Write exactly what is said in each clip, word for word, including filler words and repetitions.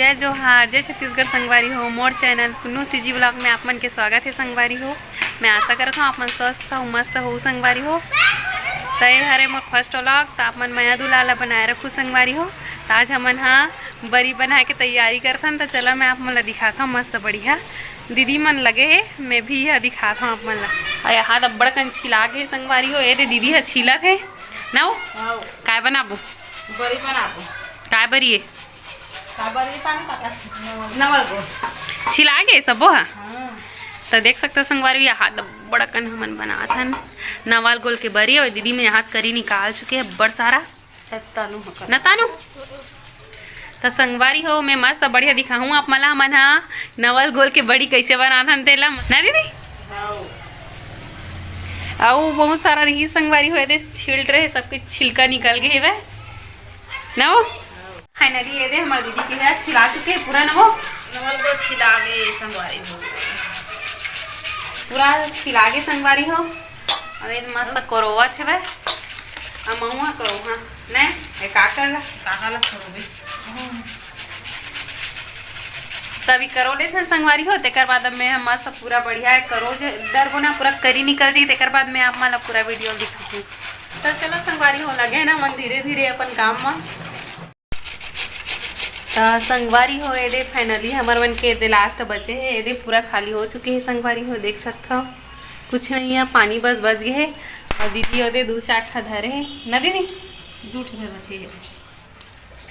जय जोहार, जय छत्तीसगढ़ संगवारी हो। मोर चैनल पुन्नू सीजी व्लॉग में आप मन के स्वागत हे संगवारी हो। मैं आशा करत हूँ आप मन स्वस्थ हो, मस्त हो संगवारी हो। त ये हरे मोर फर्स्ट व्लॉग, त आप मन मया दुलार ला बनाए रखू संगवारी हो। त आज हमन हा बरी बनाए के तैयारी करथन, त चला मैं आप मन ला दिखात हूँ मस्त बढ़िया। दीदी मन लगे हे, मैं भी यह दिखात हूँ आप मन ला। अउ यहाँ त अब्बड़ कन छिला गे संगवारी हो, ये दे दीदी ह छीलत हे ना वो। हाँ। काय बनाबो? बरी बनाबो। काय बरी हे? काबर ये पानी पाता? नवल गोल। छिला गे सबो हा? हाँ। त देख सकथो संगवारी, यहाँ त बड़कन हमन बनात हन नवल गोल के बरी, अउ दीदी मन यहाँ करी निकाल चुके हे बड़ सारा। तब तानू हो कर। न तानू? त संगवारी हो, मैं मस्त बढ़िया दिखाहूँ आप मन ला, हमन हा नवल गोल के बरी कैसे बनात हन तेला। ना दीदी? हाँ। अउ बहुत सारा रही संगवारी हो, ये दे छिल रहे, सबके छिलका निकल गे हेवय। ना वो? फाइनली ये दे हमर दीदी के है छिला चुके पूरा ना वो। नवल गोल छिला गे संगवारी हो। पूरा छिला गे संगवारी हो। अब ये मस्त करोवत हवे। अब महुआ करो हाँ। ने? ए का कर ला? काका ला करोबे। तभी करो लेथन संगवारी हो, तेकर बाद अब मैं हम मस्त पूरा बढ़िया है करो जे डरबो ना, पूरा करी निकल जाई, तेकर बाद मैं आप मन ला पूरा वीडियो दिखाऊँ। त चलो संगवारी हो, लगे ना मन धीरे धीरे अपन काम में। त संगवारी हो, ये दे finally हमर मन के ये दे last बचे हे, ये दे पूरा खाली हो चुके हे संगवारी हो, देख सकथव कुछ नहीं है, पानी बस बच गे हे। अउ दीदी ओदे दू चार ठा धरे हे ना दीदी? दू ठो बचे हे।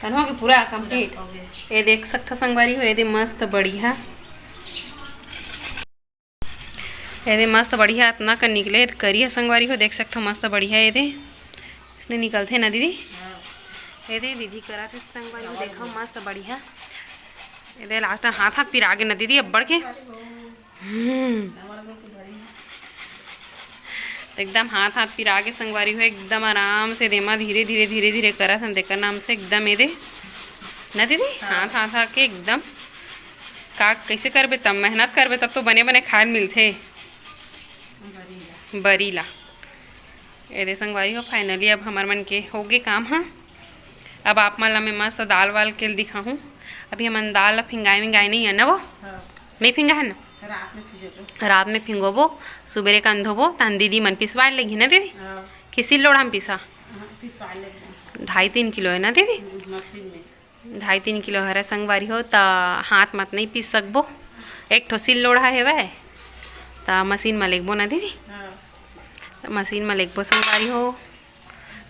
तन हो गे पूरा complete। हो गे। ये देख सकथव संगवारी हो, ये दे मस्त बढ़िया। ये दे मस्त बढ़िया अतना कन निकले, ये दे करिया संगवारी हो, देख सकथव मस्त बढ़िया ये दे। इसने निकलथे ना दीदी? हाँ। ये दे दीदी करत हे संगवारी हो, देखो मस्त बढ़िया। ये दे last हाथ हाथ पिरा गे ना दीदी अब्बड़ के। हम्म। एकदम हाथ हाथ पिरा गे संगवारी हो, एकदम आराम से देमा धीरे धीरे धीरे धीरे करत हन, तेकर नाम से एकदम ये दे ना दीदी, हाँ। हाथ हाथ आके एकदम का कैसे करबे, तब मेहनत करबे तब तो बने बने खाए ल मिलथे। बरी ला। बरी ला। ये दे संगवारी हो, finally अब हमर मन के हो गे काम ह। अब आप मन ला मैं मस्त दाल वाल के दिखाहूँ। अभी हमन दाल ला फिंगाए विंगाए नहीं है ना वो? हाँ। नहीं फिंगा है ना? रात में फिंगोबो। रात में फिंगोबो, सुबेरे कन धोबो, तहन दीदी मन पिसवा लेगी ना दीदी? हाँ। कि सिल लोढ़ा में पिसा? हाँ, पिसवा लेगी। ढाई तीन किलो है ना दीदी? हम्म, मशीन में। ढाई तीन किलो हरे संगवारी हो, त हाथ मत नहीं पीस सकबो। एक ठो सिल लोढ़ा हेवय, त मशीन म लेगबो ना दीदी? हाँ। त मशीन म लेगबो संगवारी हो।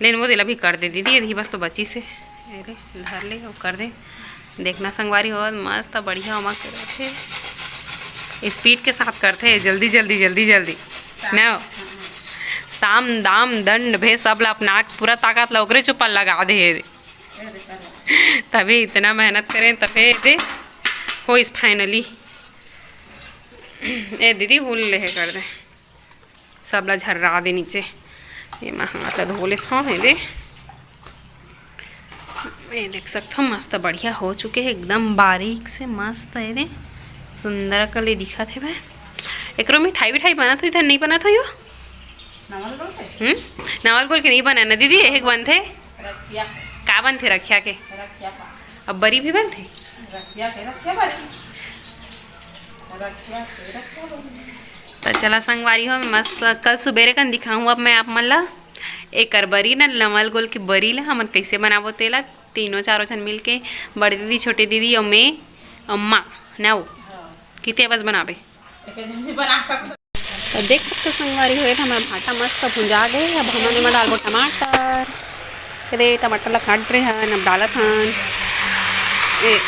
लेन वो दिला भी कर दे दीदी, यदि बस तो बची से। अरे, धर ले, वो कर दे। देखना संगवारी हो, मस्त बढ़िया ओमा करथे। Speed के साथ करथे, जल्दी, जल्दी, जल्दी, जल्दी। ना? साम, दाम, दंड, भे सब ला अपना पूरा ताकत ला ओकरे चुपा लगा दे हे। तभी इतना मेहनत करें, तभे दे होइस finally। ए दीदी, हुल लेहे कर दे, सबला झर्रा दे नीचे। ये मैं हाथ ला धो लेत हूँ, ये दे, ये देख सकत हो, मस्त बढ़िया हो चुके हे, एकदम बारीक से मस्त हे रे, सुंदर कले दिखत हे भाई। एकरो मिठाई विठाई बनत हो, इधर नहीं बनत हो यो? नवल गोल के? हम्म? नवल गोल के नहीं बना ना दीदी, एक बनथे। रखिया। का बनथे रखिया के? रखिया का। अब बरी भी बनथे? रखिया के, रखिया बरी। रखिया के, रखिया बरी। त चला संगवारी हो, मस्त कल सुबेरे कन दिखाहूँ अब मैं आप मन ला। एकर बरी ना, नवल गोल के बरी ला हमन कइसे बनाबो तेला, तीनों चारों झन मिलके, बड़े दीदी, छोटे दीदी अउ मैं अउ माँ, ना वो। हाँ। किते बस बनाबे। तो देख सकते हो संगवारी हो, ये तो हमारा भाटा मस्त भुंजा गए। अब हमन एमा डालबो टमाटर। रे टमाटर ला काट रहे हन, अब डालत हन। ए,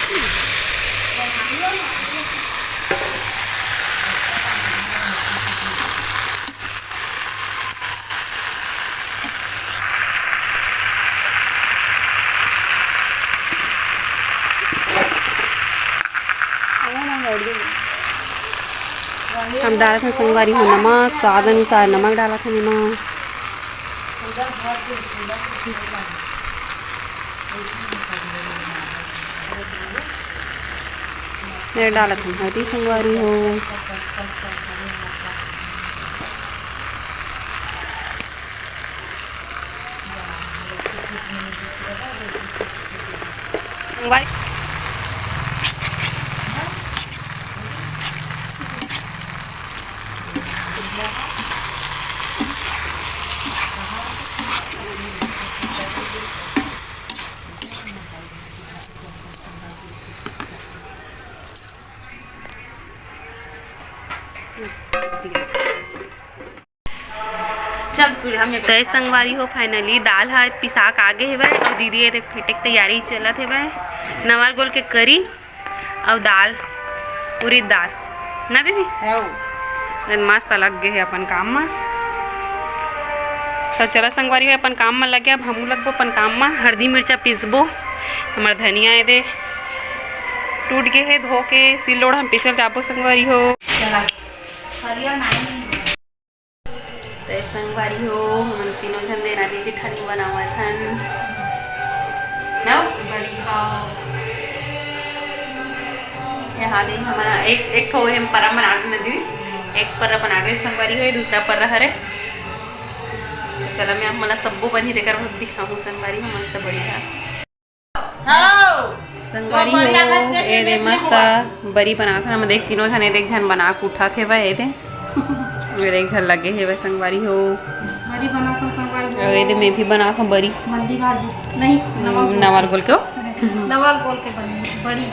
हम डालत हन संगवारी हो नमक, स्वाद अनुसार नमक डालत हन एमा। मैं डालत हन हल्दी संगवारी हो। संगवारी, तय संगवारी हो, finally दाल ह पिसा के आगे हेवय अउ दीदी एदे फेटे के तैयारी चलत हेवय। नवर गोल के करी अउ दाल, उरीद दाल, ना दीदी? हव। मस्त लग गे हे अपन काम म। त चला संगवारी हो, अपन काम म लगे, अब हमू लगबो अपन काम म। हरदी मिर्चा पीसबो, हमर धनिया एदे टूट गे हे, धो के सिल्लोड़ हम पीसे ल जाबो संगवारी हो। चला। हरियर नाई। त संगवारी हो, हमन तीनों झन देरानी जेठानी बनावत हन। ना? बढ़िया। यहाँ दे हमारा एक, एक ठो हम पर्रा बना के नदी, एक पर्रा बना के संगवारी हो, दूसरा पर्रा हरे। चला, मैं आप मन ला सब्बो बनी तेकर बाद दिखाहूँ संगवारी हो, मस्त बढ़िया। हव। संगवारी हो, ए दे मस्त बरी बनात हन। देख, तीनों झन, ए दे एक झन बना के उठात हेवय, ए दे। ए दे एक झन लगे हेवय संगवारी हो। बरी बनात हन संगवारी हो। अउ ए दे मैं भी बनात हूँ बरी। मंदी भाजी। नहीं, नमक गोल। नमक गोल के हो? नमक गोल के बनी, बड़ी।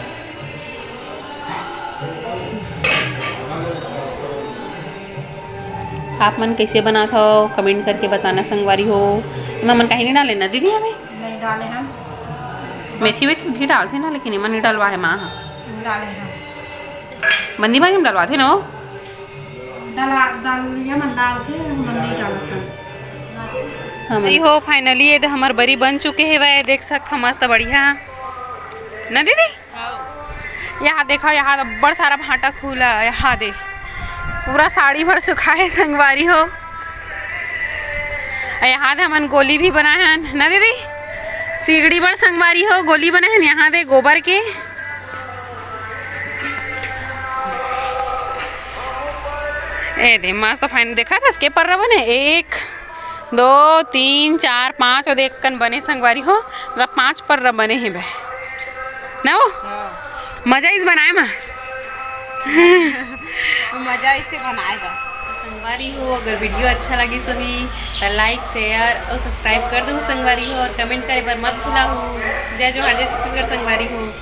आप मन कइसे बनात हव, comment करके बताना संगवारी हो। एमा हमन काही नहीं डाले ना दीदी, अभी? नहीं डाले हन। मेथी, मेथी भी डालथे ना, लेकिन एमा नहीं डलवा हे माँ ह। डाले हन। मंदी भाजी में डलवाथे ना वो? डला-, डाल, ये मन डालथे, हम नहीं डालत हन। हाँ, अरे हो, finally ये दे हमर बरी बन चुके हेवय, देख सकत हव, मस्त बढ़िया। ना दीदी? यहाँ देखा, यहाँ अब्बड़ सारा भाटा खुला, यहाँ दे पूरा साड़ी भर सुखाए संगवारी हो। अउ यहाँ दे हमन गोली भी बनाए हन ना दीदी, सिगड़ी बर संगवारी हो, गोली बनाए हन। यहाँ दे गोबर के, ए दे मस्त fine, देखा थस के पर्रा बने, एक, दो, तीन, चार, पाँच, अउ देख कन बने संगवारी हो, मतलब पाँच पर्रा बने हे बे। ना वो? हाँ। मजा इस बनाए मा। मजा इसे बनाए बा। संगवारी हो, अगर video अच्छा लगिस होही, त like, share अउ subscribe कर दो संगवारी हो, अउ comment करे बर मत भुलाहू। जय जोहार, जय छत्तीसगढ़ संगवारी हो।